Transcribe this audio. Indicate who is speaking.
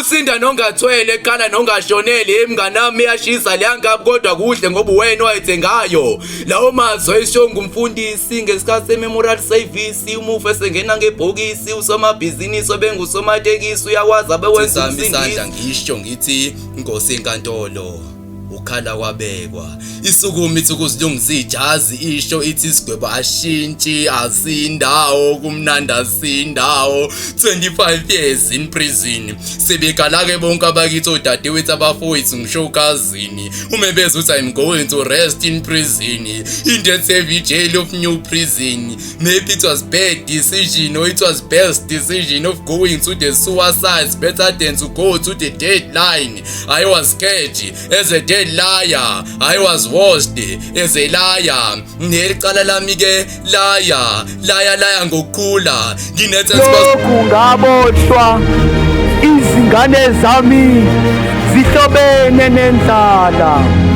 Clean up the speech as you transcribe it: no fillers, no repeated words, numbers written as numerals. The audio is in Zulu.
Speaker 1: Usinda nongathwele eqala nongashoneli emnganami iyashisa leyankabi kodwa kuhle ngoba uwena owayithengayo. Lawo mazwi ayisho ngumfundisi ngesikhathi se-memorial service umufi esengena ngebhokisi usomabhizinisi obengusomatekisi uyakwazi abewenza isandla ngisho ngithi inkosi enkantolo. Ukhala kwabekwa isukuma ithi ukuzilungisa ijazi isho ithi isigwebo ashintshi asindawo kumnandi asindawo 25 years in prison sebekhala-ke bonke abakithi odadewethu abafowethu ngisho ukazini uma bezwa ukuthi I'm going to rest in prison in that heavy jail of new prison. Maybe it was bad decision or it was best decision of going to the suicides better than to go to the deadline. I was scared as a dead liar. I was washed as a liar. Nelicala lami ke laya laya laya ngokukhula nginethe
Speaker 2: Lokhu ngaboshwa izingane zami zihlobene nendlala.